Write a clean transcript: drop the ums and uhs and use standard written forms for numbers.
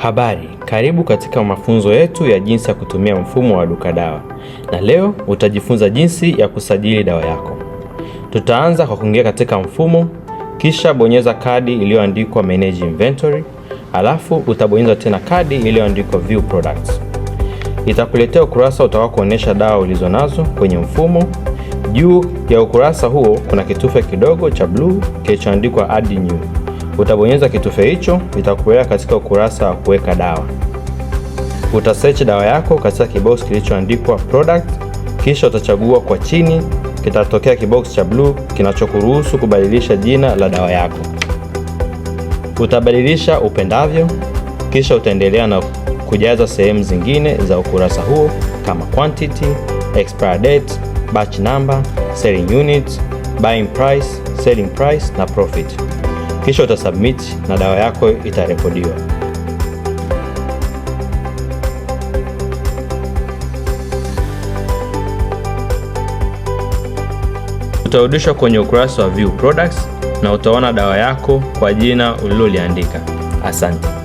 Habari, karibu katika mafunzo yetu ya jinsi ya kutumia mfumo wa duka dawa, na leo utajifunza jinsi ya kusajili dawa yako. Tutaanza kwa kuingia katika mfumo, kisha bonyeza kadi iliyoandikwa Manage Inventory, alafu utabonyeza tena kadi iliyoandikwa View Products. Itakuletea ukurasa utakao kuonyesha dawa ulizonazo kwenye mfumo. Juu ya ukurasa huo kuna kitufe kidogo cha bluu kilichoandikwa Add New. Utabonyeza kitufe hicho, itakupeleka katika ukurasa wa kuweka dawa. Utasearch dawa yako katika kibox kilichoandikwa product, kisha utachagua kwa chini, kitatokea kibox cha bluu kinachokuruhusu kubadilisha jina la dawa yako. Utabadilisha upendavyo, kisha utaendelea na kujaza sehemu zingine za ukurasa huo kama quantity, expire date, batch number, selling units, buying price, selling price na profit. Kisha utasubmit na dawa yako itarekodiwa. Utarudishwa kwenye ukurasa wa View Products na utaona dawa yako kwa jina uliloliandika. Asante.